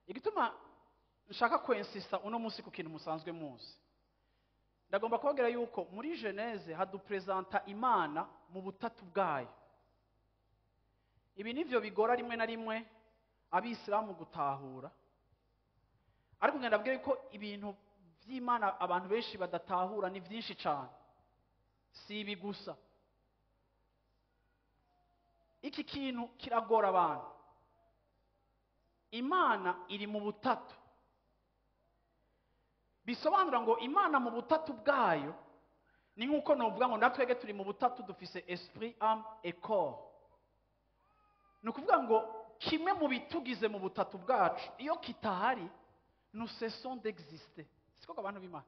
Igituma nshaka kwensista uno munsi ku kintu musanzwe muzi, ndagomba kubabwira yuko muri Genèse hadupresenta Imana mu butatu bwayo. Ibi nivyo bigora rimwe na rimwe abisilamu gutahura, ariko ngenda ndabwira yuko ibintu vy'Imana abantu benshi badatahura ni vyinshi cane, si ibi gusa. Iki kintu kiragora abantu. Imana iri mu butatu, bisobanura ngo Imana mu butatu bwayo ni nk'uko novuga ngo natwege turi mu butatu, dufise esprit, âme et corps. Ni ukuvuga ngo kimwe mu bitugize mu butatu bwacu iyo kitahari, nous cessons d'exister. Siko abantu b'Imana,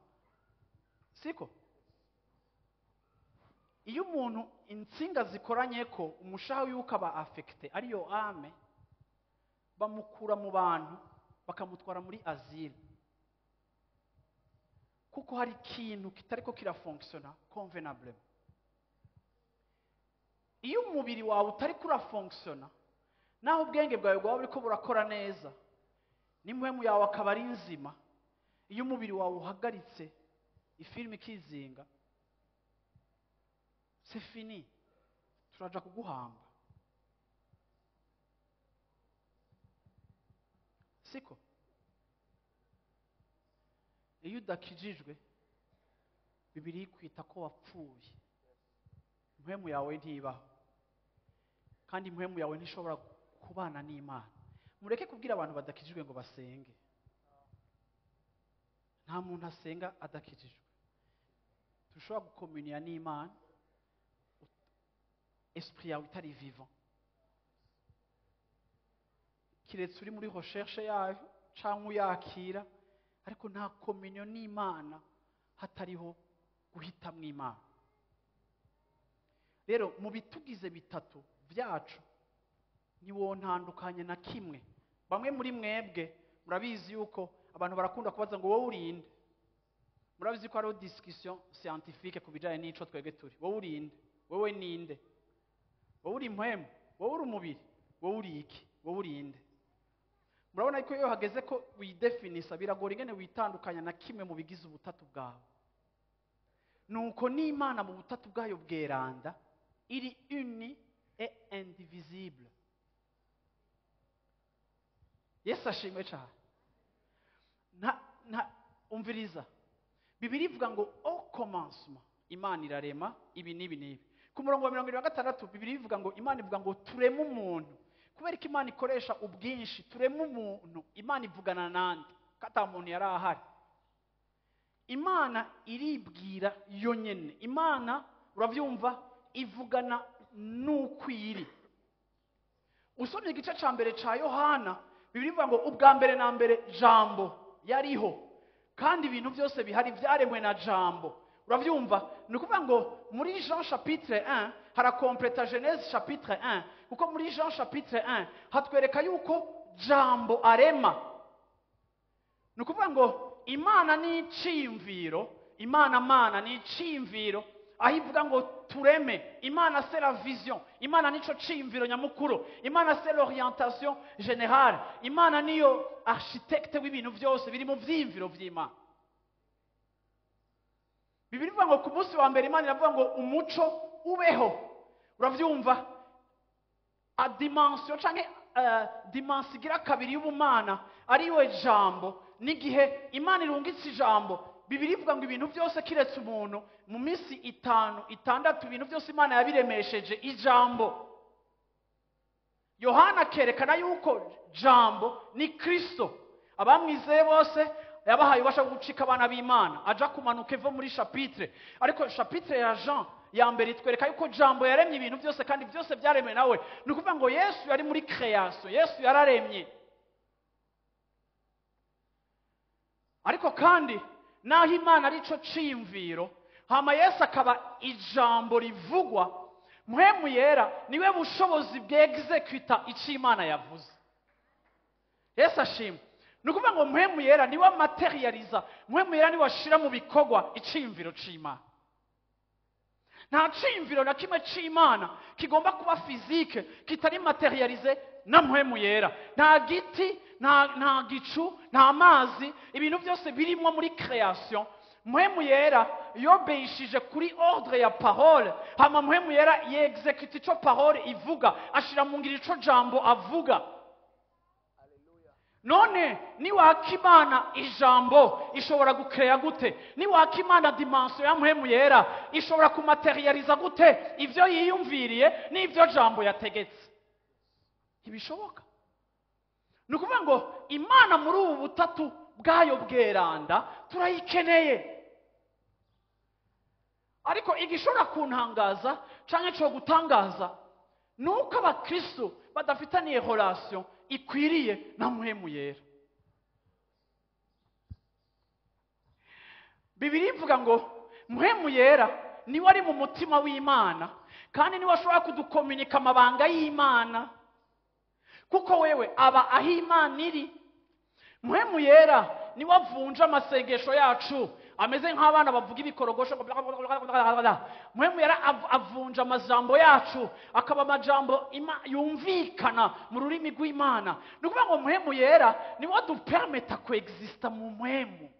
siko? Iyo umuntu intsinga zikoranye ko umushaha wiwe ukaba affecté, ariyo âme, bamukura mu bantu bakamutwara muri asile, kuko hari ikintu kitariko kirafonctionna convenablement. Iyo umubiri wawe utariko urafonctionna, naho ubwenge bwawe bwaba buriko burakora neza n'impwemu yawe akaba ari nzima, iyo umubiri wawe uhagaritse ifilimi ikizinga, c'est fini, turaja kuguhamba. Siko? Iyo udakijijwe, Bibiliya ikwita ko wapfuye, impwemu yawe ntibaho, kandi impwemu yawe ntishobora kubana n'Imana. Mureke kubwira abantu badakijijwe ngo basenge. Nta muntu asenga adakijijwe. Tushobora gukomuniya n'Imana esprit yawe itari vivant, kiretse uri muri recherche yayo canke uyakira, ariko nta communion n'Imana hatariho guhitamwo Imana. Rero mu bitugize bitatu vyacu ntiwontandukanye na kimwe. Bamwe muri mwebwe murabizi yuko abantu barakunda kubaza ngo wowe urinde. Murabizi ko hariho discussion scientifique ku bijanye n'ico twebwe turi. Wowe urinde, wowe ninde, wowe uri impwemu, wowe uri umubiri, wowe uri iki, wowe urinde. Murabona ko iyo hageze ko widefinisa biragora ingene witandukanya na kimwe mu bigize ubutatu bwawe. Nuko n'Imana mu butatu bwayo bweranda iri uni et indivisible. Yesu ashimwe cyane. Nta umviriza. Bibiliya ivuga ngo au commencement Imana irarema ibi n'ibi n'ibi. Ku murongo wa 76 Bibiliya ivuga ngo Imana ivuga ngo tureme umuntu. Kubera ko Imana ikoresha ubwinshi, tureme umuntu, Imana ivugana nande kata muntu yari ahari. Imana iribwira yonyene. Imana uravyumva ivugana n'ukwiri. Usomye igice ca mbere ca Yohana, Bibiliya ivuga ngo ubwa mbere na mbere Jambo yariho, kandi ibintu byose bihari vyaremwe na Jambo. Uravyumva? Ni ukuvuga ngo muri Jean chapitre 1 harakompleta Genèse chapitre 1, kuko muri Jean chapitre 1 hatwereka yuko Jambo arema. Ni ukuvuga ngo Imana ni iciyumviro, Imana mana ni iciyumviro, aho ivuga ngo tureme. Imana c'est la vision, Imana nico ciyumviro nyamukuru, Imana c'est l'orientation générale, Imana niyo architecte w'ibintu byose biri mu vyiyumviro vy'Imana. Bibiliya ivuga ngo ku munsi wa mbere Imana iravuga ngo umuco ubeho. Uravyumva? A dimension canke dimension igira kabiri y'ubumana ariwe Jambo. N'igihe Imana irungitse ijambo, Bibiliya ivuga ngo ibintu byose kiretse umuntu, mu minsi 5 6 ibintu byose Imana yabiremesheje ijambo. Yohana akerekana yuko Jambo ni Kristo. Abamwizeye bose yabahaye ububasha bwo gucika abana b'Imana. Aja kumanuka eva muri chapitre, ariko chapitre ya Jean ya mbere itwereka yuko Jambo yaremye ibintu byose kandi byose byaremwe nawe. Ni ukuvuga ngo Yesu yari muri création, Yesu yararemye. Ariko kandi naho Imana arico ciyumviro, hama Yesu akaba ijambo rivugwa, Mpwemu Yera niwe bushobozi bw'executa ico Imana yavuze. Yesu ashimwe. Ni ukuvuga ngo Mpwemu Yera niwe materializa, Mpwemu Yera niwe ashira mu bikorwa iciyumviro c'Imana. Nta ciyumviro na kimwe c'Imana kigomba kuba physique kitari materialize Na Mpwemu Yera. Nta giti, nta gicu, nta mazi, ibintu byose birimo muri création, Mpwemu Yera yobeyishije kuri ordre ya parole. Hama Mpwemu Yera yexécute ico parole ivuga, ashira mu ngiro ico jambo avuga. None niwaka Imana ijambo, ishobora gukeya gute? Niwaka Imana dimension ya Mpwemu Yera, ishobora kumaterializa gute ivyo yiyumviriye n'ivyo jambo yategetse? Ntibishoboka. Ni ukuvuga ngo Imana muri ubu butatu bwayo bweranda turayikeneye. Ariko igishobora kuntangaza canke cyo gutangaza ni uko abakristo badafitaniye relation ikwiriye na Mpwemu Yera. Bibiliya ivuga ngo Mpwemu Yera niwe ari mu mutima w'Imana, kandi niwe ashobora kudukominika amabanga y'Imana, kuko wewe aba aho Imana iri. Mpwemu Yera niwe avunja amasengesho yacu ameze nk'abana bavuga ibikorogosho ngo bla bla bla bla bla bla. Mpwemu Yera avunja amajambo yacu akaba amajambo yumvikana mu rurimi rw'Imana. Ni ukuvuga ngo Mpwemu Yera niwe adupermeta kuexista mu mpwemu,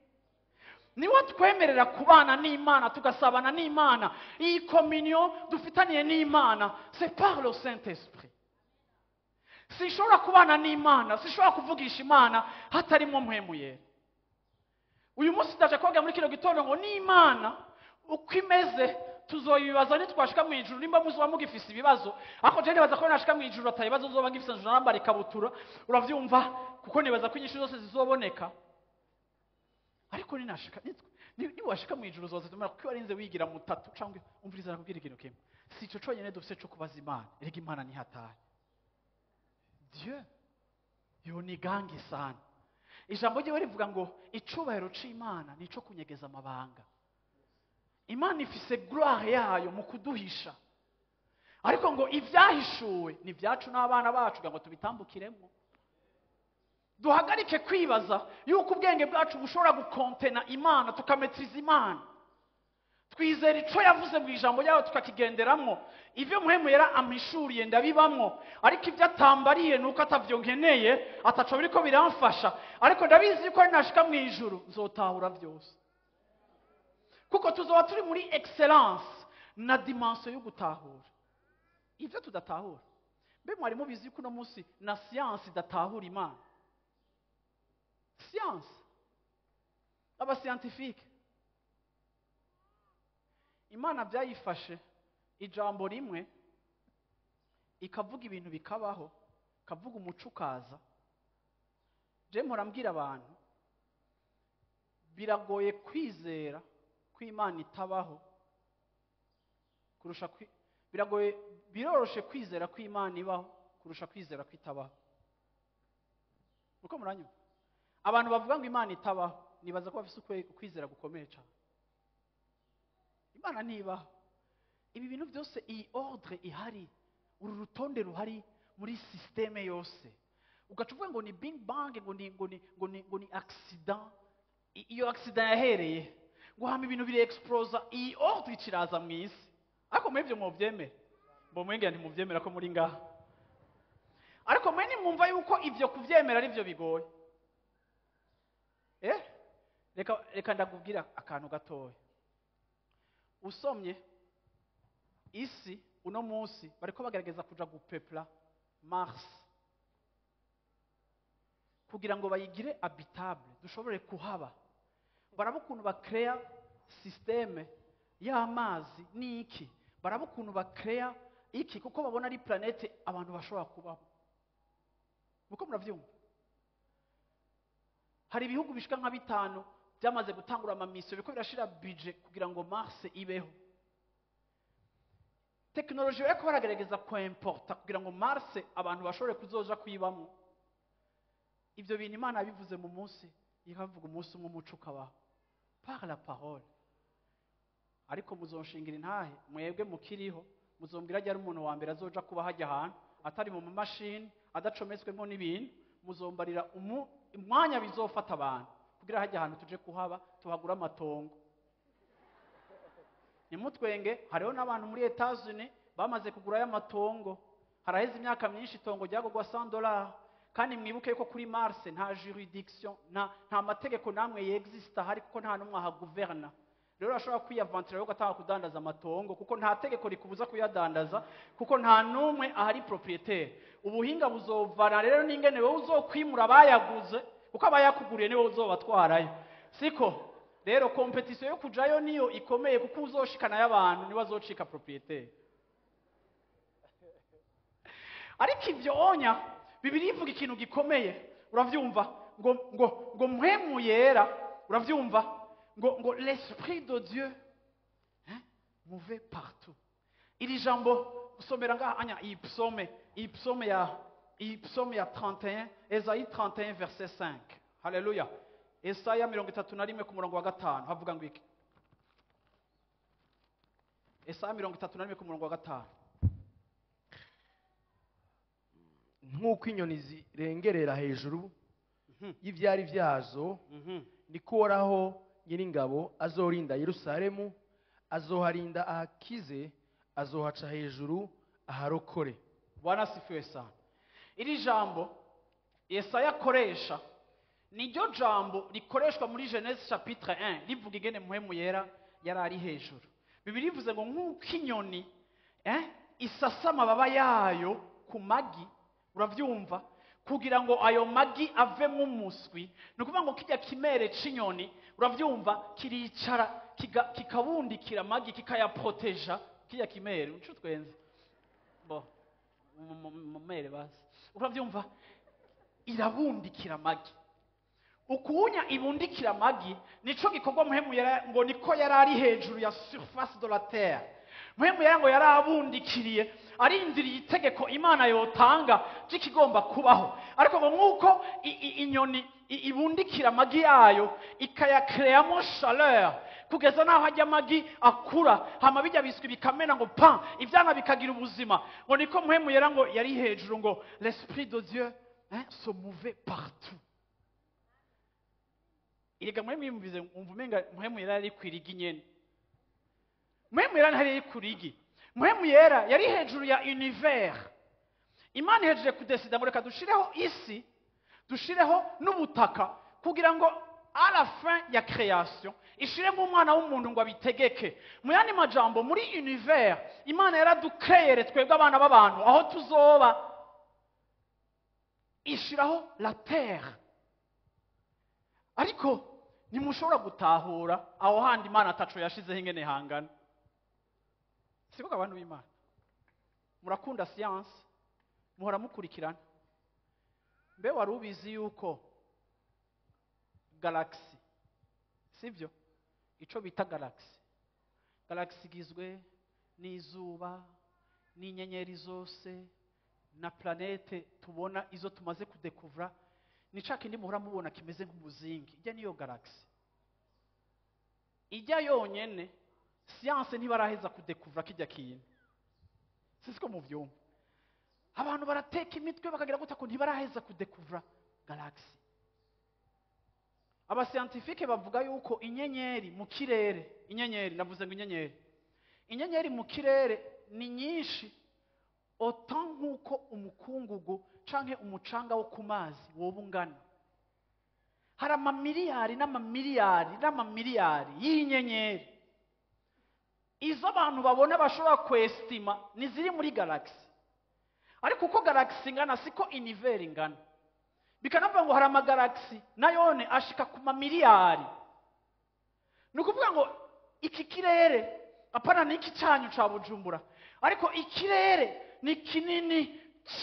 niwe twemerera kubana n'Imana, tugasabana n'Imana. Iyi communion dufitaniye n'Imana, c'est par le Saint-Esprit. Sinshobora kubana n'Imana, sinshobora kuvugisha Imana hatarimo Mpwemu Yera. Uyu munsi ndaje kubabwira muri kino gitondo ngo n'Imana uko imeze tuzoyibaza nitwashika mu ijuru, nimba muzoba mugifise ibibazo. Ariko je nibaza ko nashika mu ijuru ata ibibazo nzoba ngifise, nzoba nambara ikabutura, uravyumva, kuko nibaza ko inyishu zose zizoboneka. Ariko niwashika mu ijuru uzoza tumara, kuko warinze wigira mutatu cyangwa umviriza, nakubwira ikintu kimwe: si ico conyene dufise co kubaza Imana. Erega Imana ni hatari. Dieu yonigange sana. Ijambo ryiwe rivuga ngo icubahiro c'Imana ni ico kunyegeza amabanga. Imana ifise gloire yayo mu kuduhisha, ariko ngo ivyahishuwe ni ibyacu n'abana bacu, kugira ngo tubitambukiremo. Duhagarike kwibaza yuko ubwenge bwacu bushobora gukontena Imana, tukametriza Imana. Twizera ico yavuze mu ijambo ryayo, tukakigenderamwo. Ivyo Mpwemu Yera ampishuriye ndabibamwo, ariko ivyo atambariye nuko atavyo nkeneye, ataco biriko biramfasha. Ariko ndabizi yuko ninashika mu ijuru nzotahura vyose, kuko tuzoba turi muri excellence na dimension yo gutahura ivyo tudatahura. Mbe mwari mubizi yuko uno munsi na science idatahura Imana? Science, abascientifique, Imana byayifashe ijambo rimwe ikavuga ibintu bikabaho, ikavuga umuco ukaza. Je mpora mbwira abantu, biragoye kwizera ko Imana itabaho kurusha biragoye, biroroshe kwizera ko Imana ibaho kurusha kwizera ko itabaho. Uko muranyumva? Abantu bavuga ngo Imana itabaho, nibaza ko bafise ukwizera gukomeye cyane. Imana ntibaho. Ibi bintu byose, iyi ordre ihari, uru rutonde ruhari muri systeme yose, ugaca uvuga ngo ni big bang, ngo ni accident. Iyo accident yahereye ngo hama ibintu biri explosa, iyi ordre ikiraza mu isi. Ariko mwebwe muvyemere, mbo mwengera ntimuvyemera ko muri ngaha, ariko mwe nimwumva yuko ivyo kuvyemera ari byo bigoye. Reka ndakubwira akantu gatoya. Usomye isi uno munsi bariko bagerageza kuja gupepla Mars kugira ngo bayigire habitable, dushobore kuhaba. Baraba ukuntu bakrea système y'amazi n'iki, baraba ukuntu bakrea iki, kuko babona ari planète abantu bashobora kubaho. Muko muravyumva, hari ibihugu bishika nka 5 byamaze gutangura amamisiyo, biriko birashira budget kugira ngo Mars ibeho. Tekinoloji bariko baragerageza kuimporta kugira ngo Mars abantu bashobore kuzoja kuyibamo. Ivyo bintu Imana yabivuze mu munsi, ikavuga umunsi umwe umuco ukabaho par la parole. Ariko muzonshingira intahe mwebwe mukiriho, muzombwira ryari umuntu wa mbere azoja kuba hajya ahantu atari mu mamashini, adacometswemo n'ibintu. Muzombarira umwanya bizofata abantu kugira hajya ahantu tuje kuhaba, tuhagura amatongo. Nimutwenge, hariho n'abantu muri Etats-Unis bamaze kugura y'amatongo. Haraheze imyaka myinshi itongo ryagurwa $100. Kandi mwibuke yuko kuri Mars nta juridiction, nta mategeko namwe yexista hari, kuko nta n'umwe ahaguverna. Rero urashobora kwiyavantura ugatanga kudandaza amatongo, kuko nta tegeko rikubuza kuyadandaza, kuko nta n'umwe ahari propriétaire. Ubuhinga buzovana rero n'ingene wowe uzokwimura abayaguze, kuko abayakuguriye niwe uzobatwarayo, siko? Rero compétition yo kujayo niyo ikomeye, kuko uzoshikana y'abantu niwe azocika propriétaire. Ariko ibyo onya, Bibiliya ivuga ikintu gikomeye, uravyumva, ngo Mpwemu Yera, uravyumva, ngo l'esprit de Dieu, hein, mouvait partout. Iri jambo usomera ngaha anya iyi psaume ya 31, Esaïe 31 verset 5. Haleluya! Esaya 31 ku murongo wa 5 havuga ngo iki? Esaya 31 ku murongo wa 5. Nk'uko inyoni zirengerera hejuru y'ibyari byazo, niko Uhoraho Nyiringabo azorinda Yerusalemu, azoharinda ahakize, azohaca hejuru aharokore. Bwana asifiwe sana. Iri jambo Yesaya akoresha niryo jambo rikoreshwa muri Genèse chapitre 1, rivuga ingene Mpwemu Yera yari ari hejuru. Bibiliya ivuze ngo nk'uko inyoni isasa amababa yayo ku magi, uravyumva, kugira ngo ayo magi avemwo umuswi. Ni ukuvuga ngo kijya kimere c'inyoni, uravyumva, kiricara kikabundikira amagi, kikayaproteja. Kijya kimere uco twenze bo mumere basi, uravyumva, irabundikira amagi. Ukunya ibundikira amagi, nico gikorwa Mpwemu Yera ngo niko yari ari hejuru ya surface de la terre. Mpwemu Yera ngo yari abundikiriye, arindiriye itegeko Imana yotanga ry'ikigomba kubaho. Ariko ngo nk'uko inyoni ibundikira amagi yayo, ikayakreyamo chaleur kugeza n'aho ajya amagi akura, hama bijya biswi bikamena ngo pa, ivyana bikagira ubuzima, ngo niko Mpwemu Yera ngo yari hejuru, ngo l'esprit de Dieu, hein, se mouvait partout. Erega mwe mwiyumvize, umva umenga Mpwemu Yera yari kwirigi nyene. Mpwemu Yera ntari yari kurigi, Mpwemu Yera yari hejuru ya univers. Imana ihejeje kudesida ngo reka dushireho isi, dushireho n'ubutaka, kugira ngo à la fin ya création ishiremo umwana w'umuntu ngo abitegeke. Mu yandi majambo, muri univers Imana yaradukreyere twebwe abana b'abantu aho tuzoba, ishiraho la terre. Ariko ntimushobora gutahura aho handi Imana ataco yashizeho ingene hangana, siko? Abantu b'Imana, murakunda science, muhora mukurikirana. Mbe wari ubizi yuko galaxy, sibyo, ico bita galaxy, galaxy igizwe n'izuba n'inyenyeri zose na planète tubona, izo tumaze kudekuvura, ni ca kindi muhora mubona kimeze nk'umuzingi? Ijya niyo galaxy, ijya yonyene science ntibaraheza kudekuvura kijya kintu, sisiko muvyumva? Abantu barateka imitwe bakagira gutya ko ntibaraheza kudekuvura galaxy. Abascientifiques bavuga yuko inyenyeri mu kirere, inyenyeri, navuze ngo inyenyeri, inyenyeri mu kirere ni nyinshi autant nk'uko umukungugu canke umucanga wo ku mazi woba ungana. Hari amamiliyari n'amamiliyari n'amamiliyari y'inyenyeri. Izo abantu babona bashobora kwestima ni ziri muri galaxy, ariko uko galaxy ingana siko univers ingana. Bikanavuga ngo hari amagalaxy nayone ashika ku mamiliyari. Ni ukuvuga ngo iki kirere, apana n'iki cyanyu ca Bujumbura, ariko ikirere ni kinini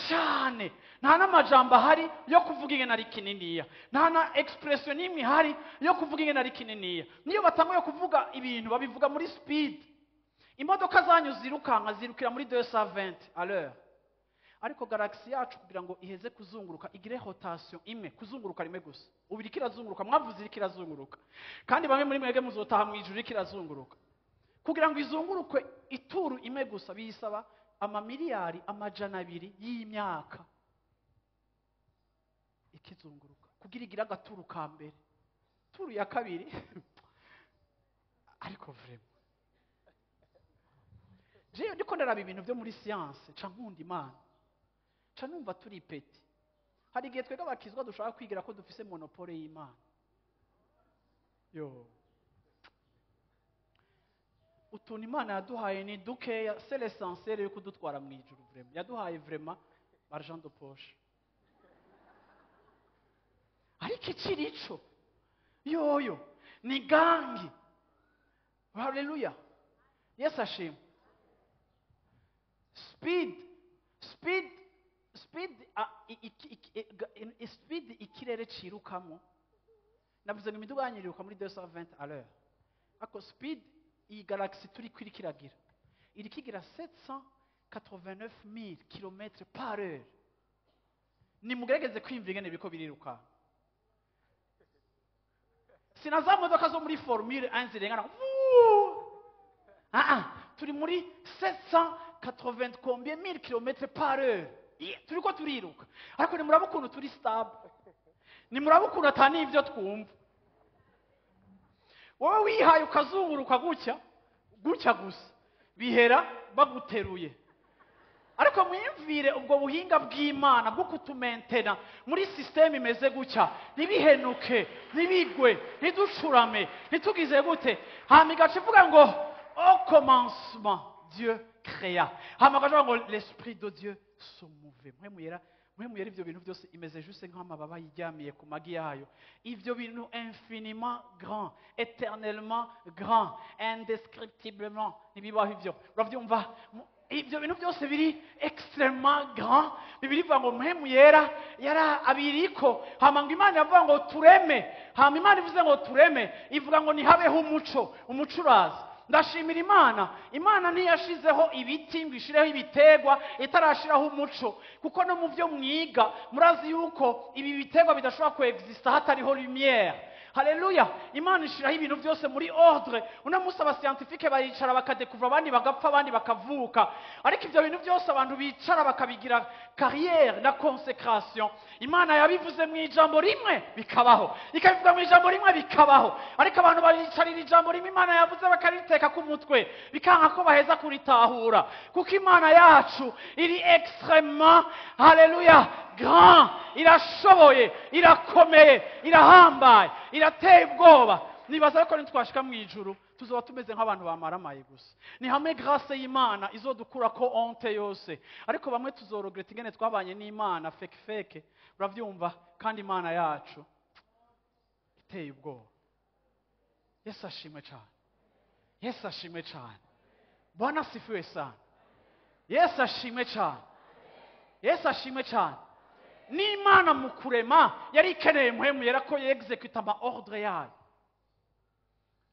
cyane. Nta n'amajambo ahari yo kuvuga ingene ari kininiya, nta na expression n'imwe ihari yo kuvuga ingene ari kininiya. Niyo batanguye kuvuga ibintu, babivuga muri speed. Imodoka zanyu zirukanka zirukira muri 220 à l'heure, ariko galaxy yacu kugira ngo iheze kuzunguruka, igire rotation imwe, kuzunguruka rimwe gusa, ubu iriko irazunguruka, mwavuze iriko irazunguruka, kandi bamwe muri mwebwe muzotaha mu ijuru iriko irazunguruka. Kugira ngo izungurukwe ituru imwe gusa biyisaba amamiliyari 200 y'imyaka ikizunguruka, kugira igire agaturu ka mbere, turu ya kabiri. Ariko vraiment, jewe ndiko ndaraba ibintu byo muri science, nca nkunda Imana. Ca numva turi petits. Hari igihe twebwe abakizwa dushaka kwigira ko dufise monopole y'Imana. Yo, utuntu Imana yaduhaye ni dukeya, c'est l'essentiel yo kudutwara mu ijuru. Vraiment, yaduhaye vraiment argent de poche, ariko ikirico yoyo ni gangi. Haleluya, Yesu ashimwe. Speed, speed, speed, speed ikirere cirukamo. Navuze ngo imiduga yanyu iriruka muri 220 à l'heure, ariko speed iyi galaxie turi kwiriko iragira, iriko igira 789 000 km par heure. Nimugerageze kwiyumva ingene biriko biriruka. Sina za modoka zo muri Formule 1 zirengana. Vuuu! Ah, ah, turi muri 780 combien mille km par heure. Turiko turiruka, ariko nimuraba ukuntu turi stable, nimuraba ukuntu ata n'ivyo twumva. Wowe wihaye ukazunguruka gutya gutya gusa, bihera baguteruye. Ariko mwiyumvire ubwo buhinga bw'Imana bwo kutumentena muri système imeze gutya, ntibihenuke, ntibigwe, ntiducurame, ntitugize gute. Hama igaca ivuga ngo: "Au commencement Dieu créa." Hama igaca ivuga ngo: "L'esprit de Dieu se mouvait." Mpwemu Yera, Mpwemu Yera, ivyo bintu byose imeze juste nk'amababa yiryamiye ku magi yayo. Ivyo bintu infiniment grand, éternellement grand, indescriptiblement, ntibibaho ivyo. Uravyumva? Ibyo bintu byose biri extrêmement grand. Bibiliya ivuga ngo Mpwemu Yera yari abiriko. Hama ngo Imana iravuga ngo: "Tureme." Hama Imana ivuze ngo: "Tureme", ivuga ngo: "Ntihabeho umuco." Umuco uraza. Ndashimira Imana. Imana ntiyashizeho ibiti ngo ishireho ibiterwa itarashiraho umuco, kuko no mu byo mwiga murazi yuko ibi biterwa bidashobora kuexista hatariho lumière. Haleluya! Imana ishiraho ibintu byose muri ordre. Uno munsi aba scientifiques baricara bakadekuvura, abandi bagapfa, abandi bakavuka, ariko ibyo bintu byose abantu bicara bakabigira carrière na consécration, Imana yabivuze mu ijambo rimwe bikabaho, ikabivuga mu ijambo rimwe bikabaho. Ariko abantu baricarira ijambo rimwe Imana yavuze bakariteka ku mutwe, bikanka ko baheza kuritahura, kuko Imana yacu iri extrêmement, haleluya, grand. Irashoboye, irakomeye, irahambaye, irateye ubwoba. Nibaza ko nitwashika mu ijuru tuzoba tumeze nk'abantu bamaramaye gusa. Ni hamwe grâce y'Imana izodukura ko honte yose, ariko bamwe tuzorogreta ingene twabanye n'Imana fake fake. Uravyumva? Kandi Imana yacu iteye ubwoba. Yesu ashimwe cyane, Yesu ashimwe cyane. Bwana asifiwe sana. Yesu ashimwe cyane, Yesu ashimwe cyane. N'Imana mu kurema yari ikeneye Mpwemu Yera ko yexécuta ama ordre yayo.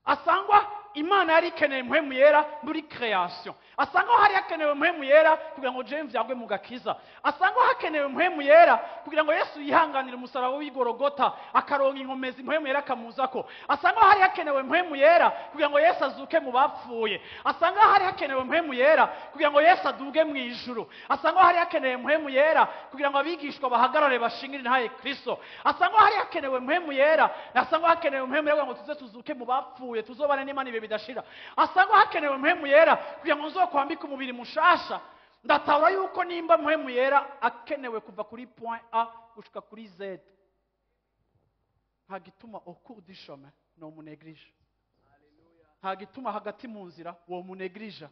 Asangwa Imana yari ikeneye Mpwemu Yera muri création, asangwa hari hakenewe Mpwemu Yera kugira ngo jewe mvyagwe mu gakiza, asangwa hakenewe Mpwemu Yera kugira ngo Yesu yihanganire umusaraba w'igorogota, akaronka inkomezi, Mpwemu Yera akamuzako, asangwa hari hakenewe Mpwemu Yera kugira ngo Yesu azuke mu bapfuye, asangwa hari hakenewe Mpwemu Yera kugira ngo Yesu aduge mu ijuru, asangwa hari hakenewe Mpwemu Yera kugira ngo abigishwa bahagarare bashingire intahe Kristo, asangwa hari hakenewe Mpwemu Yera, asangwa hakenewe Mpwemu Yera kugira ngo tuze tuzuke mu bapfuye, tuzobane n'Imana ibihe bidashira, asangwa hakenewe Mpwemu Yera kugira ngo nzokwambike umubiri mushasha. Ndatahura yuko nimba Mpwemu Yera akenewe kuva kuri point A gushika kuri Z, nta gituma au cours du chemin no munéglige, nta gituma hagati mu nzira wo munéglige,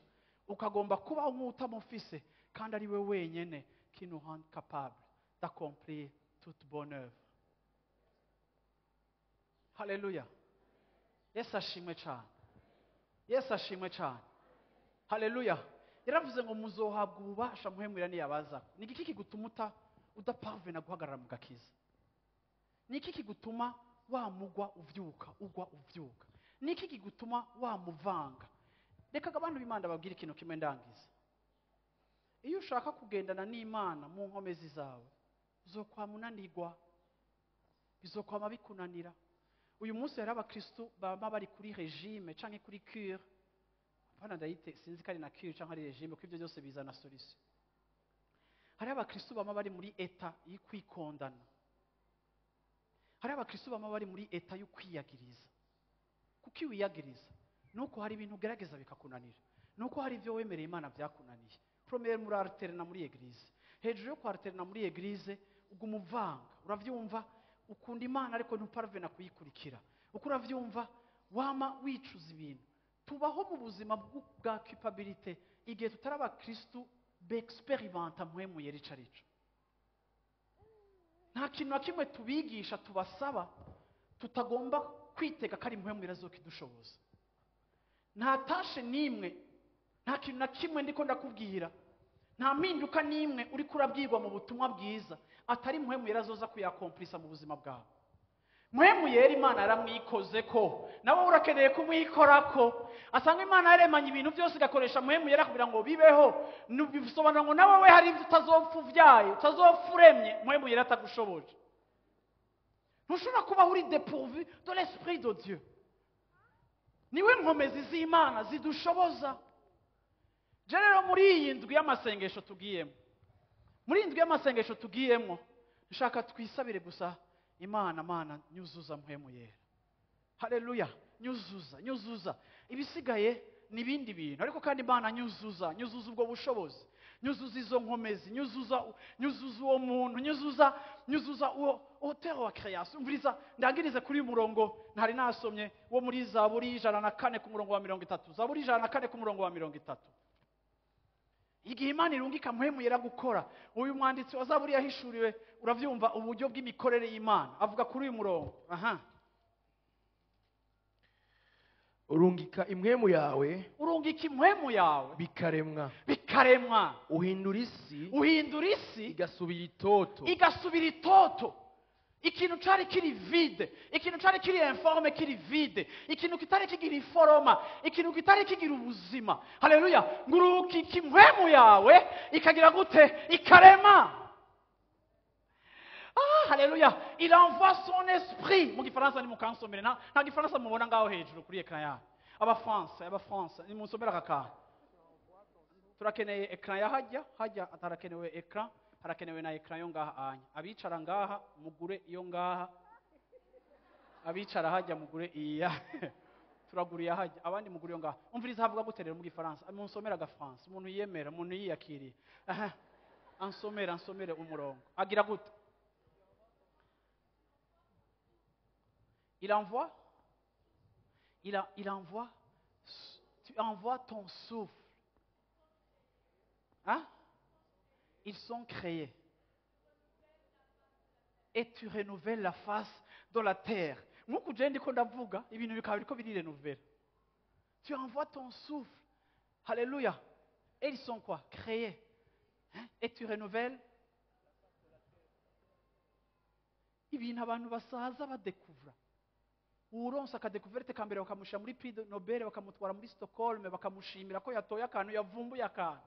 ukagomba kubaho nk'utamufise, kandi ari we wenyene qui nous rend capable d'accomplir toute bonne œuvre. Haleluya, Yesu ashimwe cyane, Yesu ashimwe cyane. Haleluya! Yaravuze ngo: "Muzohabwa ububasha Mpwemu Yera niyabaza." Ni igiki kigutuma udaparvena guhagarara mu gakiza? Ni iki kigutuma wamugwa, uvyuka, ugwa, uvyuka? Ni iki kigutuma wamuvanga? Reka abantu b'Imana babwire ikintu kimwe ndangiza. Iyo ushaka kugendana n'Imana mu nkomezi zawe, uzokwama unanirwa, bizokwama bikunanira. Uyu munsi hari abakristu baba bari kuri régime canke kuri cure. Apana, ndayite, sinzi ko ari na cure canke ari régime, kuko ibyo byose bizana solution. Hariho abakristu bama bari muri état y'ukwikondana, hariho abakristu bama bari muri état y'ukwiyagiriza. Kuko iyo wiyagiriza, nuko hari ibintu ugerageza bikakunanira, nuko hari ibyo wemereye Imana byakunaniye. Première, muri alterna muri église. Hejuru yo kwarterna muri église, uguma uvanga. Uravyumva? Ukunda Imana ariko ntuparvena kuyikurikira. Uko uravyumva? Wama wicuza ibintu. Tubaho mu buzima bwa culpabilité igihe tutari abakristu bexperimenta Mpwemu Yera ico arico. Nta kintu na kimwe tubigisha, tubasaba, tutagomba kwitega ko ari Mpwemu Yera azokidushoboza. Nta tâche n'imwe, nta kintu na kimwe ndiko ndakubwira, nta mpinduka n'imwe uriko urabwirwa mu butumwa bwiza atari Mpwemu Yera azoza kuyakomplisa mu buzima bwawe. Mpwemu Yera, Imana yaramwikoze ko nawe urakeneye kumwikorako. Asanga Imana yaremanye ibintu byose, igakoresha Mpwemu Yera kugira ngo bibeho. Bisobanura ngo nawe we hari ibyo utazopfa uvyaye, utazopfa uremye, Mpwemu Yera atagushoboje. Ntushobora kubaho uri dépourvu de l'Esprit de Dieu. Niwe nkomezi z'Imana zidushoboza. Je rero muri iyi ndwi y'amasengesho tugiyemo, muri iyi ndwi y'amasengesho tugiyemo, nshaka twisabire gusa Imana: Mana, nyuzuza Mpwemu Yera. Haleluya! Nyuzuza, nyuzuza. Ibisigaye ni ibindi bintu, ariko kandi Imana, nyuzuza, nyuzuza ubwo bushobozi, nyuzuza izo nkomezi, nyuzuza, nyuzuza uwo muntu, nyuzuza, nyuzuza uwo auteur wa création. Umviriza, ndangirize kuri uyu murongo ntari nasomye wo muri Zaburi 104 ku murongo wa 30. Zaburi 104 ku murongo wa 30. Igihe Imana irungika Mpwemu Yera gukora, uyu mwanditsi wa Zaburi yahishuriwe, uravyumva, uburyo bw'imikorere y'Imana. Avuga kuri uyu murongo aha. Urungika impwemu yawe, Urungika impwemu yawe, bikaremwa. Bikaremwa. Uhindura isi, Uhindura isi, igasubira itoto. Igasubira itoto. Ikintu cari kiri vide, ikintu cari kiri informe, kiri vide, ikintu kitari kigira iforoma, ikintu kitari kigira ubuzima. Haleluya! Ngurukika impwemu yawe, ikagira gute? Ikarema. Ah, haleluya! Il envoie son esprit. Mu gifaransa nimukansomere. Nta gifaransa mubona ngaho hejuru kuri écran yayo? Abafaransa, abafaransa, nimunsomere aka kantu. Turakeneye écran ya hajya hajya, harakenewe écran, harakenewe na écran yo ngaha anya. Abicara ngaha mugure iyo ngaha, abicara hajya mugure iya. Turaguriye hajya, abandi mugure iyo ngaha. Umviriza, havuga gute rero mu gifaransa? Munsomere agafaransa. Umuntu yiyemera, umuntu yiyakiriye, aha, ansomere, ansomere umurongo. Agira gute? Il envoie, il envoie, tu envoies ton souffle. Hein? Ils sont créés. Et tu renouvelles la face de la terre. Nk'uku je ndiko ndavuga, ibintu bikaba biriko birirenuvera. Tu envoies ton souffle. Alléluia. Et ils sont quoi? Créés. Hein? Et tu renouvelles. Ibintu abantu basaza badekuvura, uwuronse akadécouverte ka mbere bakamushyira muri prix Nobel, bakamutwara muri Stockholm, bakamushimira ko yatoye akantu, yavumbuye akantu.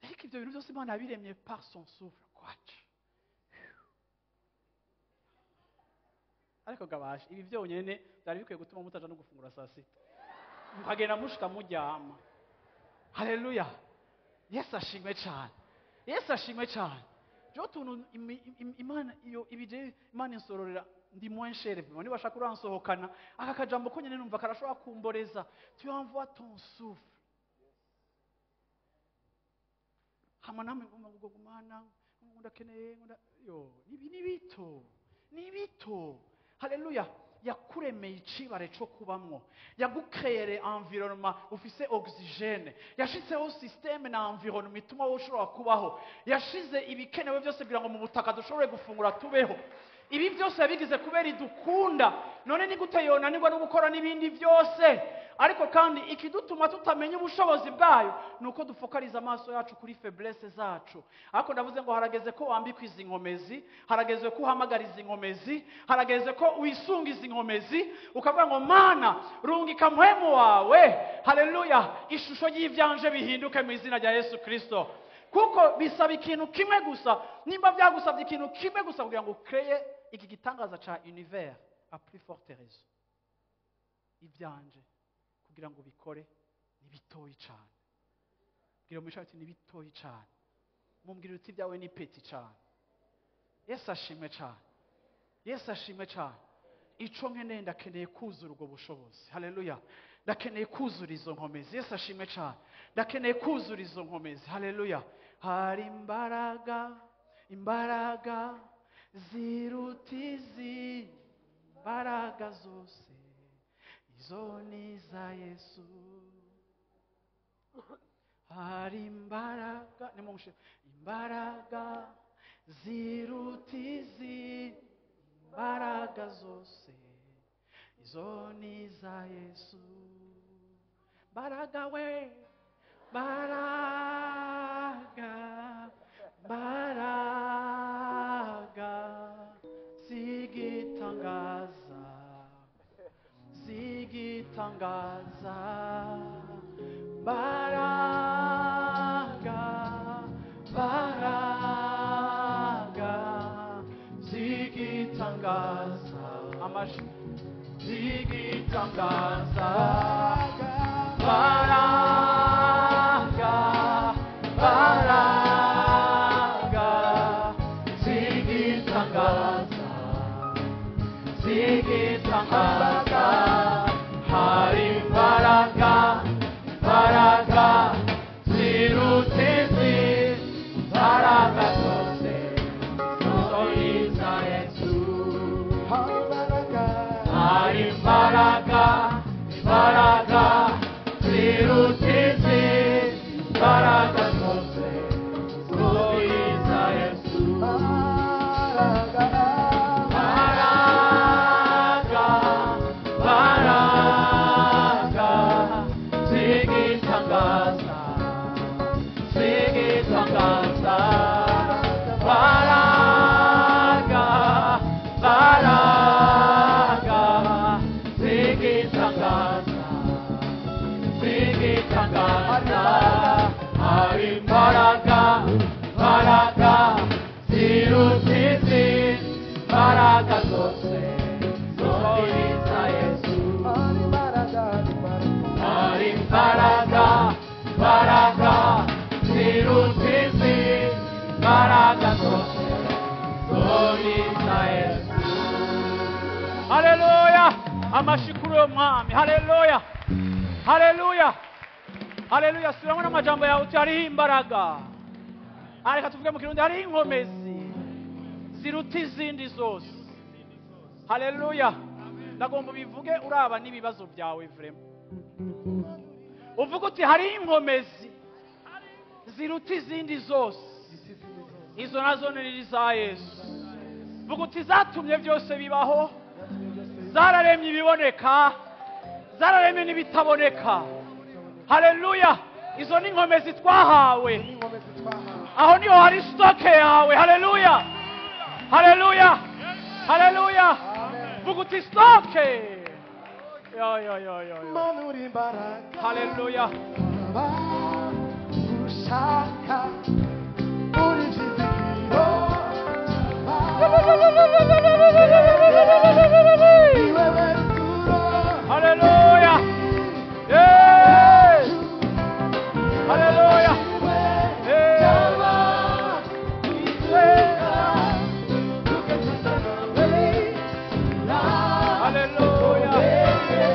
Ariko ibyo bintu byose Imana yabiremye par son souffle. Kwaca ariko gabasha, ibi byonyine byari bikwiye gutuma mutaja no gufungura saa sita, mukagenda mushika muryama. Haleluya! Yesu ashimwe cyane, Yesu ashimwe cyane. Jo tuntu Imana iyo ibije, Imana insororera, ndi moins cher vraiment. Niba ashaka uransohokana, aka kajambo ko nyene numva karashobora kumboreza. Tu envoies ton souffle. Hama namwe ngomba ngo gumana ndakeneye yo nibi ni bito, ni bito. Haleluya! Yakuremeye icibare co kubamwo, yagukreyere environnement ufise oxygène, yashizeho système na environnement ituma wowe ushobora kubaho, yashize ibikenewe byose kugira ngo mu butaka dushobore gufungura, tubeho. Ibi byose yabigize kubera idukunda. None ni gute yonanirwa no gukora n'ibindi byose? Ariko kandi ikidutuma tutamenya ubushobozi bwayo ni uko dufokaliza amaso yacu kuri faiblesse zacu. Ariko ndavuze ngo harageze ko wambikwa izi nkomezi, harageze ko uhamagara izi nkomezi, harageze ko wisunga izi nkomezi, ukavuga ngo: Mana, rungika Mpwemu wawe. Haleluya! Ishusho y'ivyanje bihinduke mu izina rya Yesu Kristo. Kuko bisaba ikintu kimwe gusa. Nimba byagusabye ikintu kimwe gusa kugira ngo ukreye iki gitangaza ca univers, à plus forte raison ibyanje kugira ngo bikore ni bitoyi cane. Bwira umushaka ati: ni bitoyi cane. Mumbwira uti: ibyawe ni petit cane. Yesu ashimwe cane, Yesu ashimwe cane. Ico nkeneye, ndakeneye kuzura ubwo bushobozi. Haleluya! Ndakeneye kuzura izo nkomezi. Yesu ashimwe cane. Ndakeneye kuzura izo nkomezi. Haleluya! Hari imbaraga, imbaraga ziruta izi mbaraga zose, izo ni iza Yesu. Hari imbaraga, nimunshe, imbaraga ziruta izi mbaraga zose, izo ni iza Yesu. Mbaraga we, mbaraga, mbaraga zigitangaza, zigitangaza, mbaraga, mbaraga zigitangaza, amashi zigitangaza, mbaraga, mbaraga zigitangaza, zigitangaza. Hari imbaraga, imbaraga ziruta izi mbaraga zose, izo ni iza Yesu. Hari imbaraga, imbaraga ziruta izi mbaraga zose, izo ni iza Yesu. Mbaraga, mbaraga zigitangaza, zigitangaza, mbaraga, mbaraga zigitangaza, zigitangaza. Hari imbaraga, imbaraga ziruta izi mbaraga zose, zo ni iza Yesu. Hari imbaraga, imbaraga ziruta izi mbaraga zose, zo ni iza Yesu. Haleluya! Amashi kuri uwo mwami. Haleluya, haleluya, haleluya. Subiramo n'amajambo yawe uti hariho imbaraga. Reka tuvuge mu Kirundi, hariho inkomezi ziruta izindi zose. Haleluya. Ndagomba ubivuge uraba n'ibibazo byawe vraiment. Uvuga uti hariho inkomezi ziruta izindi zose, izo nazo ni iza Yesu. Vuga uti zatumye byose bibaho, zararemye ibiboneka, zararemye n'ibitaboneka. Haleluya. Izo ni inkomezi twahawe. Aho niho hari stock yawe. Haleluya, haleluya, haleluya. Vuga uti stock. Yo, yo, yo, yo, yo. Manura imbaraga. Haleluya. Gushaka uri byizigiro. Ni wewe ruturo. Haleluya. Yes. Haleluya. Haleluya. Haleluya.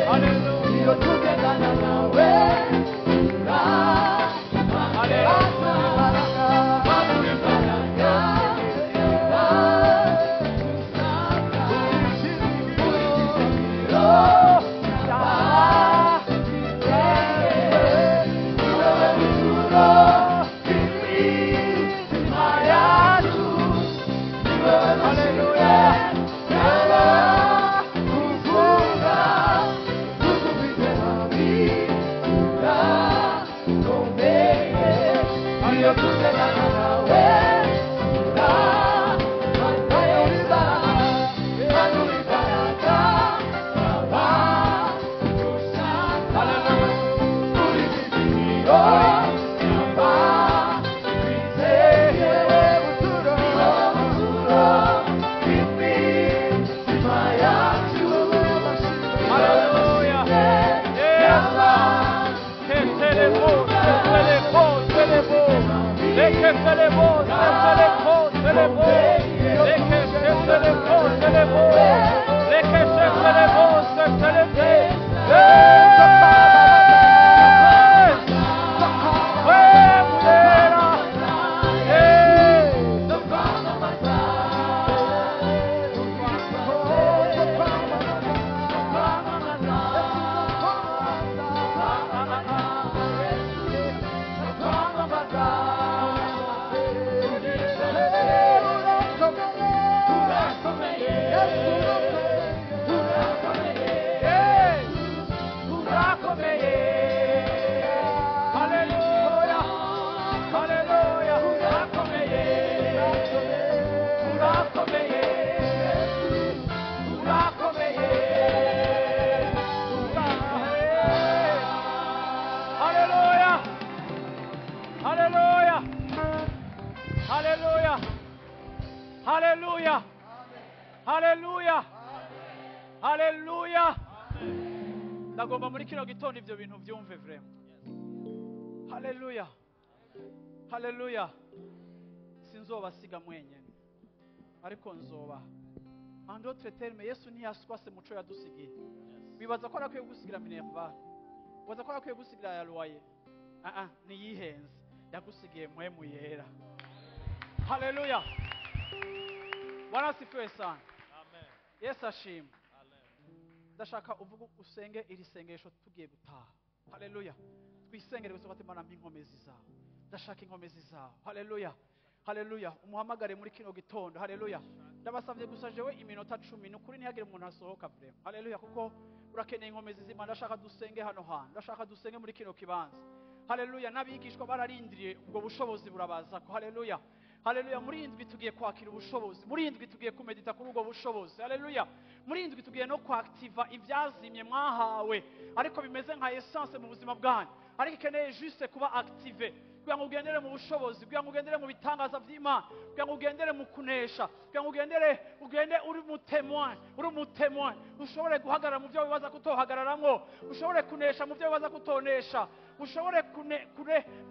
Haleluya. Yes. Ketelebo, ketelebo, telebo. Leketelebo, ketelebo, telebo. Leketelebo, telebo. Leketelebo, ketelebo. Yes. Wemulera. Haleluya. Ndagomba muri kino gitondo ivyo bintu vyumve vraiment. Haleluya, haleluya. Sinzobasiga mwenyene, ariko nzoba. En d'autres termes, Yesu ntiyaswase muco yadusigiye. Wibaza ko arakwiye gusigira minerval? Wibaza ko arakwiye gusigira ya loyer? Ah ah, niyihenze, yagusigiye Mpwemu Yera. Haleluya. Bwana asifiwe sana. Yesu ashimwe. Ndashaka uvuge, usenge iri sengesho tugiye gutaha. Haleluya. Twisengere gusa ati: Mana, mpa inkomezi zawe, ndashaka inkomezi zawe. Haleluya, haleluya. Umuhamagare muri kino gitondo. Haleluya. Ndabasabye gusa jewe iminota 10, ni ukuri ntihagire umuntu asohoka vraiment. Haleluya, kuko urakeneye inkomezi z'Imana. Ndashaka dusenge hano hantu, ndashaka dusenge muri kino kibanza. Haleluya. N'abigishwa bararindiriye ubwo bushobozi burabazako. Haleluya, haleluya. Muri iyi ndwi tugiye kwakira ubushobozi, muri iyi ndwi tugiye kumedita kuri ubwo bushobozi. Haleluya. Muri iyi ndwi tugiye no kwaktiva ibyazimye mwahawe, ariko bimeze nka essence mu buzima bwanyu, ariko ikeneye juste kuba activé kugira ngo ugendere mu bushobozi, kugira ngo ugendere mu bitangaza by'Imana, kugira ngo ugendere mu kunesha, kugira ngo ugendere, ugende uri mu témoin, uri mu témoin, ushobore guhagarara mu byo wibaza kutohagararamwo, ushobore kunesha mu byo wibaza kutonesha, ushobore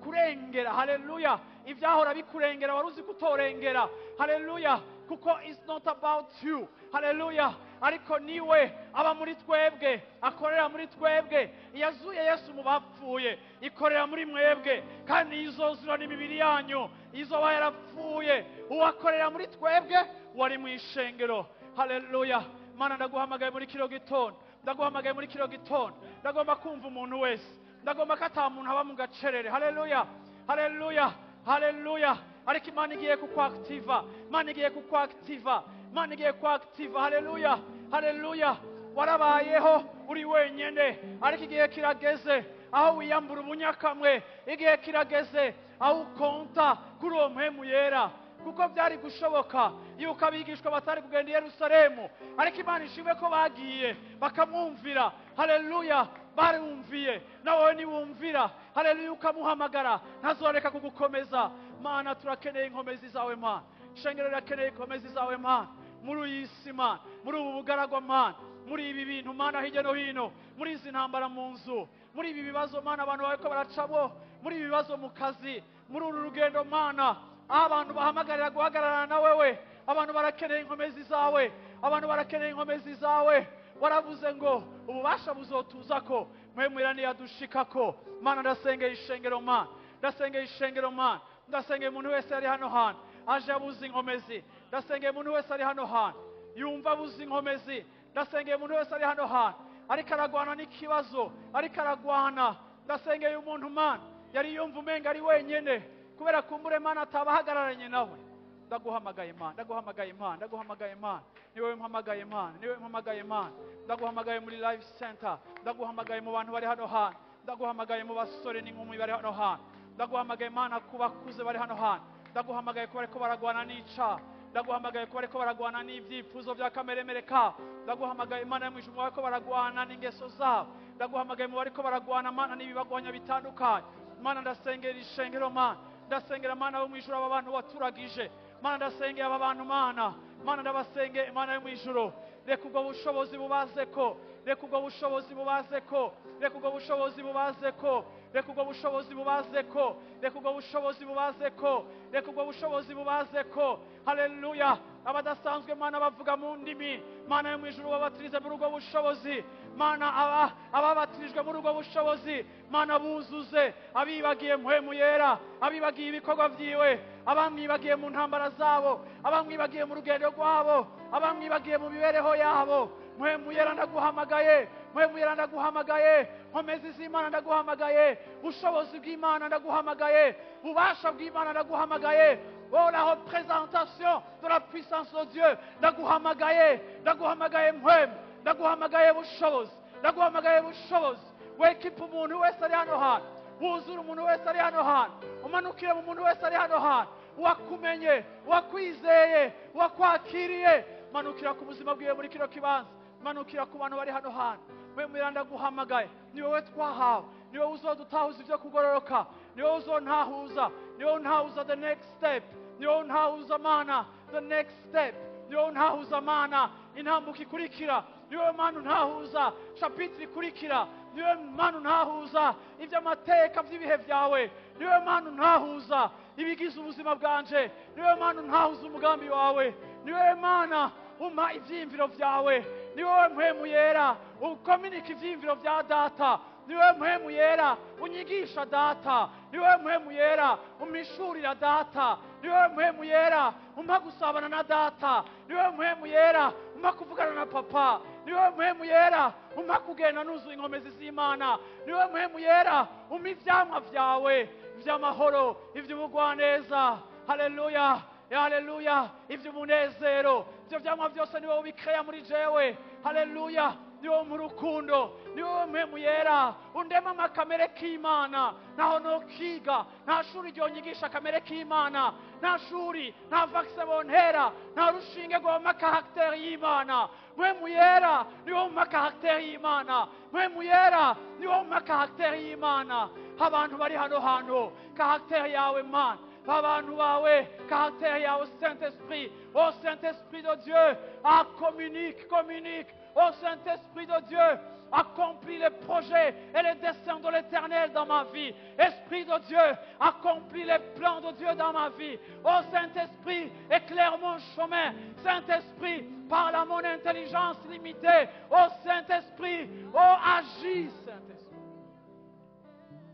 kurengera. haleluya, ibyahora bikurengera wari uzi kutorengera. Haleluya, kuko it's not about you. Haleluya. Ariko niwe aba muri twebwe, akorera muri twebwe. Yazuye Yesu mu bapfuye, ikorera muri mwebwe, kandi izozura n'imibiri yanyu izoba yarapfuye. Uwakorera muri twebwe wari mu ishengero. Haleluya. Mana, ndaguhamagaye muri kino gitondo, ndaguhamagaye muri kino gitondo. Ndagomba kumva umuntu wese, ndagomba ko ata muntu aba mu gacerere. Haleluya, haleluya, haleluya. Ariko Imana igiye kukwakitiva, Imana igiye kukwakitiva, Imana igiye kwakitiva. Haleluya, haleluya. Warabayeho uri wenyine, ariko igihe kirageze aho wiyambura ubunyakamwe, igihe kirageze aho ukonta kuri uwo Mpwemu Yera, kuko byari gushoboka yuko abigishwa batari kugenda i Yerusalemu, ariko Imana ishimwe ko bagiye bakamwumvira. Haleluya. Barumviye, nawe niwumvira, haleluya, ukamuhamagara, ntazoreka kugukomeza. Mana, turakeneye inkomezi zawe. Mana, shengero rirakeneye inkomezi zawe. Mana, muri iyi si, Mana, muri ubu bugaragwa, Mana, muri ibi bintu, Mana, hirya no hino, muri izi ntambara mu nzu, muri ibi bibazo, Mana, abantu bariko baracamo, muri ibi bibazo mu kazi, muri uru rugendo, Mana, aho abantu bahamagarira guhagararana na wewe, abantu barakeneye inkomezi zawe, abantu barakeneye inkomezi zawe. Waravuze ngo ububasha buzotuza ko Mpwemu Yera niyadushikako. Mana, ndasengeye ishengero. Mana, ndasengeye ishengero. Mana, ndasengeye umuntu wese ari hano hantu aje abuze inkomezi. Ndasengeye umuntu wese ari hano hantu yumva abuze inkomezi. Ndasengeye umuntu wese ari hano hantu ariko aragwana n'ikibazo, ariko aragwana. Ndasengeye umuntu, Mana, yari yumva umenga ari wenyene kubera kumbure, Mana, ataba ahagararanye nawe. Ndaguhamagaye, Mana, ndaguhamagaye, Mana, ndaguhamagaye. Mana, ni wowe mpamagaye. Mana, ni wowe mpamagaye. Mana, ndaguhamagaye muri Life Center, ndaguhamagaye mu bantu bari hano hantu, ndaguhamagaye mu basore n'inkumi bari hano hantu, ndaguhamagaye, Mana, ku bakuze bari hano hantu, ndaguhamagaye ku bariko baragwana n'icaha, ndaguhamagaye ku bariko baragwana n'ibyifuzo bya kameremere kabo, ndaguhamagaye, Mana yo mu ijuru, mu bariko baragwana n'ingeso zabo, ndaguhamagaye mu bariko baragwana, Mana, n'ibibagwanya bitandukanye. Mana, ndasengera ishengero. Mana, ndasengera, Mana bo mu ijuru, aba bantu waturagije. Mana, ndasengera aba bantu. Mana, Mana, ndabasengeye. Mana yo mu ijuru, reka ubwo bushobozi bubaze ko, reka ubwo bushobozi bubaze ko, reka ubwo bushobozi bubaze ko, reka ubwo bushobozi bubaze ko, reka ubwo bushobozi bubaze ko, reka ubwo bushobozi bubaze ko. Haleluya. Abadasanzwe, Mana, bavuga mu ndimi, Mana yo mu ijuru, babatirize muri ubwo bushobozi. Mana, aba ababatirijwe muri ubwo bushobozi, Mana, buzuze. Abibagiye Mpwemu Yera, abibagiye ibikorwa vyiwe, abamwibagiye mu ntambara zabo, abamwibagiye mu rugendo rwabo, abamwibagiye mu mibereho yabo, Mpwemu Yera, ndaguhamagaye. Mpwemu Yera, ndaguhamagaye. Nkomezi z'Imana, ndaguhamagaye. Bushobozi bw'Imana, ndaguhamagaye. Bubasha bw'Imana, ndaguhamagaye. Oh, la représentation de la puissance de Dieu, ndaguhamagaye, ndaguhamagaye. Mpwemu, ndaguhamagaye. Bushobozi, ndaguhamagaye. Bushobozi, wekipa umuntu wese ari hano hantu, wuzure umuntu wese ari hano hantu, umanukire mu muntu wese ari hano hantu, uwakumenye, uwakwizeye, uwakwakiriye, manukira ku buzima bwiwe muri kino kibanza, manukira ku bantu bari hano hantu. Mpwemu, ndaguhamagaye. Ni wowe twahawe, ni wowe uzodutahuza ibyo kugororoka, ni wowe uzontahuza, ni wowe untahuza the next step, ni wowe untahuza, Mana, the next step, ni wowe untahuza, Mana, intambuko ikurikira. Niwe Mana untahuza chapitre ikurikira. Niwe Mana untahuza iby'amateka by'ibihe byawe. Niwe Mana untahuza ibigize ubuzima bwanje. Niwe Mana untahuza umugambi wawe. Niwe Mana umpa ivyiyumviro vyawe. Niwe Mpwemu Yera ukominika ivyiyumviro vya Data. Niwe Mpwemu Yera unyigisha Data. Niwe Mpwemu Yera umpishurira Data. Niwe Mpwemu Yera umpa gusabana na Data. Niwe Mpwemu Yera umpa kuvugana na Papa. Niwe Mpwemu Yera umpa kugenda nuzuye inkomezi z'Imana. Niwe Mpwemu Yera umpa ivyamwa vyawe vy'amahoro, ivy'ubugwaneza, haleluya, haleluya, ivy'umunezero. Ivyo vyamwa vyose niwe ubikeya muri jewe, haleluya. Niwe mu rukundo, niwe Mpwemu Yera undema amakamere k'Imana. Naho nokiga, nta shuri ryonyigisha akamere k'Imana, nta shuri, nta vaccin bontera, nta rushinge rwompa caractère y'Imana. Mpwemu Yera niwe umpa caractère y'Imana. Mpwemu Yera niwe umpa caractère y'Imana. Abantu bari hano hantu, caractère yawe Mana, abantu bawe, caractère yawe Saint-Esprit. Oh Saint-Esprit de Dieu, ah, communique, communique. Oh Saint-Esprit de Dieu, accomplis les projets et les desseins de l'Éternel dans ma vie. Esprit de Dieu, accomplis les plans de Dieu dans ma vie. Oh Saint-Esprit, éclaire mon chemin. Saint-Esprit, parle à mon intelligence limitée. Oh Saint-Esprit, oh agis, Saint-Esprit.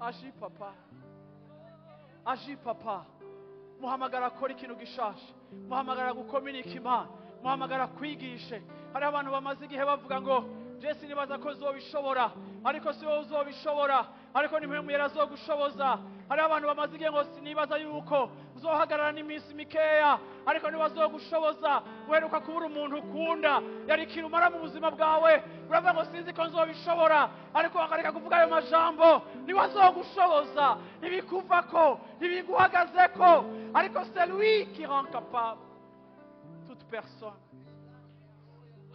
Agis, Papa. Agis, Papa. Muhamagara akora ikintu gishasha. Muhamagara gukominika Imana. Muhamagara kwigishe. Hari abantu bamaze igihe bavuga ngo Jesse nibaza ko uzobishobora, ariko si wowe uzobishobora, ariko ni Mpwemu Yera azogushoboza. Hari abantu bamaze igihe ngo sinibaza yuko uzohagarara n'iminsi mikeya, ariko niwe azogushoboza. Uheruka kubura umuntu ukunda, yari kirumara mu buzima bwawe, uravuga ngo sinzi ko nzobishobora, ariko wakareka kuvuga ayo majambo. Niwe azogushoboza, ntibikuvako, ntibiguhagazeko, ariko c'est lui qui rend capable toute personne.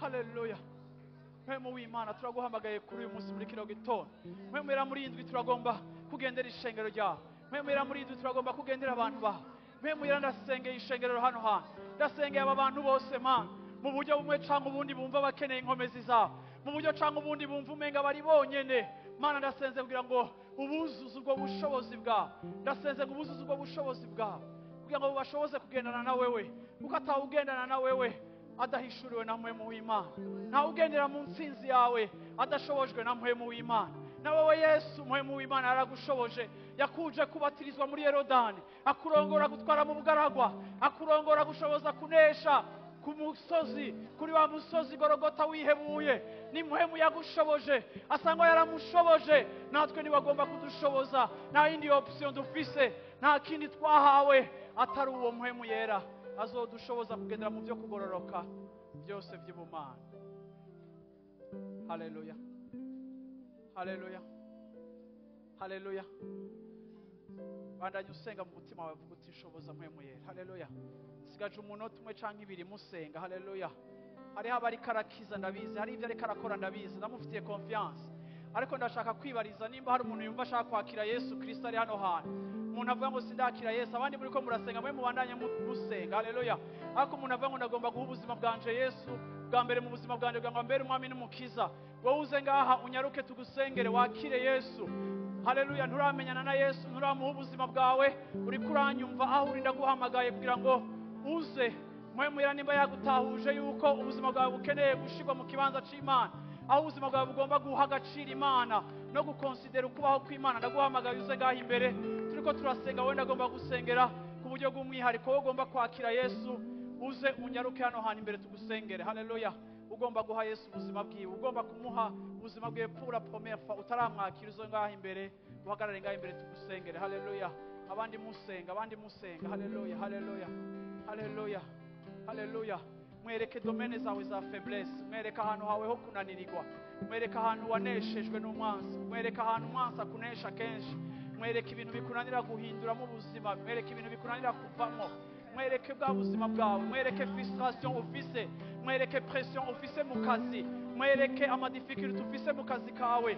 Haleluya. Mpwemu w'Imana, turaguhamagaye kuri uyu munsi muri kino gitondo. Mpwemu Yera, muri indwi turagomba kugendera ishengero ryawe. Mpwemu Yera, muri indwi turagomba kugendera abantu bawe. Mpwemu Yera, ndasengeye ishengero hano hantu, ndasengeye aba bantu bose Mana, mu buryo bumwe canke ubundi bumva bakeneye inkomezi zawe, mu buryo canke ubundi bumva umenga bari bonyene. Mana, ndasenze kugira ngo ubuzuze ubwo bushobozi bwawe. Ndasenze ngo ubuzuze ubwo bushobozi bwawe kugira ngo bubashoboze kugendana na wewe, kuko atawugendana na wewe adahishuriwe na Mpwemu w'Imana. Ntawe ugendera mu ntsinzi yawe adashobojwe na Mpwemu w'Imana. Na wowe Yesu, Mpwemu w'Imana yaragushoboje, yakuje kubatirizwa muri Yorodani, akurongora gutwara mu bugaragwa, akurongora gushoboza kunesha ku musozi, kuri wa musozi Gorogota wihebuye. Ni Mpwemu yagushoboje, asangwa yaramushoboje, natwe niwagomba kudushoboza. Nta yindi option dufise, nta kindi twahawe atari uwo Mpwemu Yera azodushoboza kugendera mu byo kugororoka byose by'ubumana. Haleluya, haleluya, haleluya. Bandanye usenga mu mutima wawe, vuga uti shoboza Mpwemu Yera. Haleluya. Sigaje umunota umwe canke ibiri musenga. Haleluya. Hariho abariko arakiza, ndabizi, hari ibyo ariko arakora, ndabizi, ndamufitiye confiance, ariko ndashaka kwibariza nimba hari umuntu yumva ashaka kwakira Yesu Kristo ari hano hantu. Umuntu avuga ngo sindakira Yesu, abandi muri ko murasenga, mwe mubandanye musenga. Haleluya. Ariko umuntu avuga ngo ndagomba guha ubuzima bwanje Yesu bwa mbere mu buzima bwanje, kugira ngo ambere umwami n'umukiza, wowe uze ngaha unyaruke tugusengere wakire Yesu. Haleluya. Nturamenyana na Yesu, nturamuha ubuzima bwawe, uriko uranyumva aho uri, ndaguhamagaye kugira ngo uze. Mpwemu Yera nimba yagutahuje yuko ubuzima bwawe bukeneye gushirwa mu kibanza c'Imana, aho ubuzima bwawe bugomba guha agaciro Imana no gukonsidera ukubaho kw'Imana, ndaguhamagaye uze ngaha imbere. Turiko turasenga, wowe ndagomba gusengera ku buryo bw'umwihariko, wowe ugomba kwakira Yesu, uze unyaruke hano hantu imbere tugusengere. Haleluya. Ugomba guha Yesu ubuzima bwiwe, ugomba kumuha ubuzima bwiwe pour la première fois, utaramwakira, uze ngaha imbere, uhagarare ngaha imbere tugusengere. Haleluya. Abandi musenga, abandi musenga. Haleluya, haleluya, haleluya, haleluya. Mwereke domaines zawe za faiblesse, mwereke ahantu hawe ho kunanirirwa, mwereke ahantu waneshejwe n'umwansi, mwereke ahantu umwansi akunesha kenshi, mwereke ibintu bikunanira guhinduramo ubuzima, mwereke ibintu bikunanira kuvamo, mwereke bwa buzima bwawe, mwereke frustration ufise, mwereke pression ufise mu kazi, mwereke amadifficultés ufise mu kazi kawe,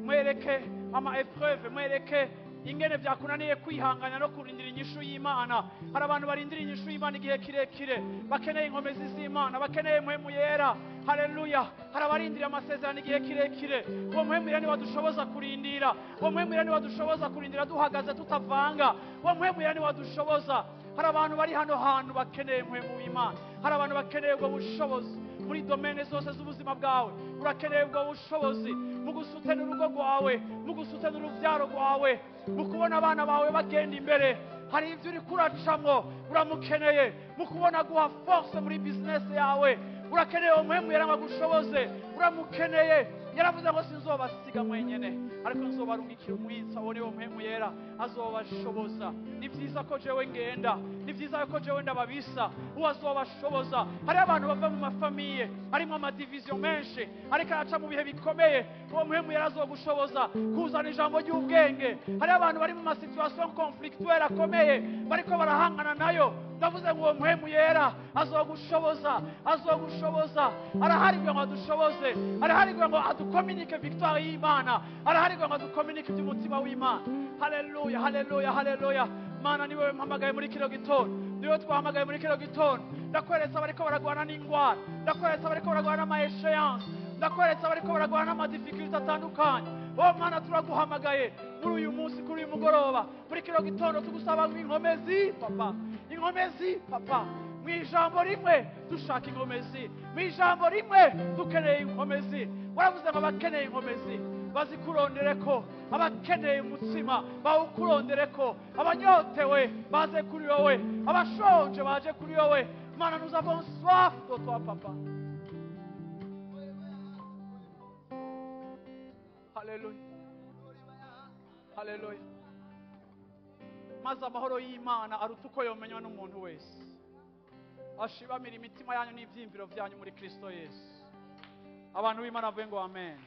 mwereke ama épreuves, mwereke Ingene byakunaniye kwihangana no kurindira inyishu y'Imana. Hari abantu barindira inyishu y'Imana igihe kirekire, bakeneye inkomezi z'Imana, bakeneye Mpwemu Yera. Haleluya. Hari abarindira amasezerano igihe kirekire. Uwo Mpwemu Yera niwe adushoboza kurindira. Uwo Mpwemu Yera niwe adushoboza kurindira duhagaze tutavanga. Uwo Mpwemu Yera niwe adushoboza. Hari abantu bari hano hantu bakeneye Mpwemu w'Imana. Hari abantu bakeneye ubwo bushobozi muri domaine zose z'ubuzima bwawe. Urakeneye ubwo bushobozi mu gusutena urugo rwawe, mu gusutena urubyaro rwawe, mu kubona abana bawe bagenda imbere. Hari ibyo uri kuracamwo, uramukeneye mu kubona guha force muri business yawe. Urakeneye uwo Mpwemu Yera ngo agushoboze, uramukeneye. Yaravuze ngo sinzobasiga mwenyene, ariko nzobarungikira umwitsa, uwo niwo Mpwemu Yera azobashoboza. Ni vyiza ko jewe ngenda, ni vyiza ko jewe ndababisa, uwo azobashoboza. Hari abantu bava mu mafamiye harimo amadiviziyo menshi, ariko araca mu bihe bikomeye. Uwo Mpwemu Yera azogushoboza kuzana ijambo ry'ubwenge. Hari abantu bari mu masituation conflictuelle akomeye, bariko barahangana nayo. Ndavuze ngo uwo Mpwemu Yera azogushoboza, azogushoboza. Arahari kugira ngo adushoboze, arahari kugira ngo adukominike victoire y'Imana, arahari kugira ngo adukominike iby'umutima w'Imana. Haleluya, haleluya, haleluya. Mana, ni wewe mpamagaye muri kino gitondo, ni wewe twahamagaye muri kino gitondo. Ndakweretse abariko baragwana n'ingwara, ndakweretse abariko baragwana n'ama échéance, ndakweretse abariko baragwana n'amadifficulté atandukanye. Oh Mana, turaguhamagaye muri uyu munsi, kuri uyu mugoroba, muri kino gitondo, tugusaba ngo inkomezi papa, inkomezi papa. Mu ijambo rimwe dushaka inkomezi, mu ijambo rimwe dukeneye inkomezi. Waravuze ngo abakeneye inkomezi bazikurondereko, abakeneye umutsima bawukurondereko, abanyotewe baze kuri wowe, abashonje baje kuri wowe. Mana, nous avons soif de toi, papa. Haleluya, haleluya. Maze amahoro y'Imana aruta uko yomenywa n'umuntu wese ashibamira imitima yanyu n'ibyiyumviro byanyu muri Kristo Yesu. Abantu b'Imana bavuge ngo amen,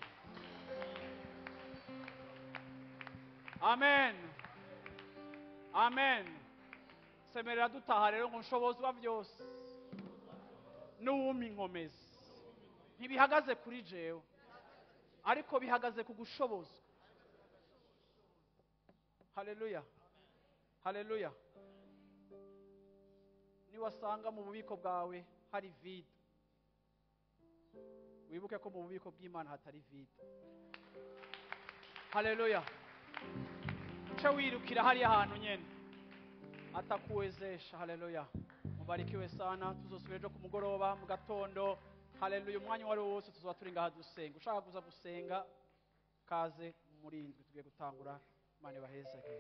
amen, amen. Semerera dutaha rero ngo nshobozwa byose n'uwumpa inkomezi. Ntibihagaze kuri jewe, ariko bihagaze ku gushobozwa. Haleluya, haleluya. Niwasanga mu bubiko bwawe hari vide, wibuke ko mu bubiko bw'Imana hatari vide. Haleluya. Uce wirukira hariya hantu nyene atakuwezesha. Haleluya. Mubarikiwe sana. Tuzosubira ejo ku mugoroba, mu gatondo. Haleluya. Umwanya uwo ari wo wose tuzoba turi ngaha dusenga. Ushaka kuza gusenga, kaze. Muri indwi tugiye gutangura. Imana ibahezagire.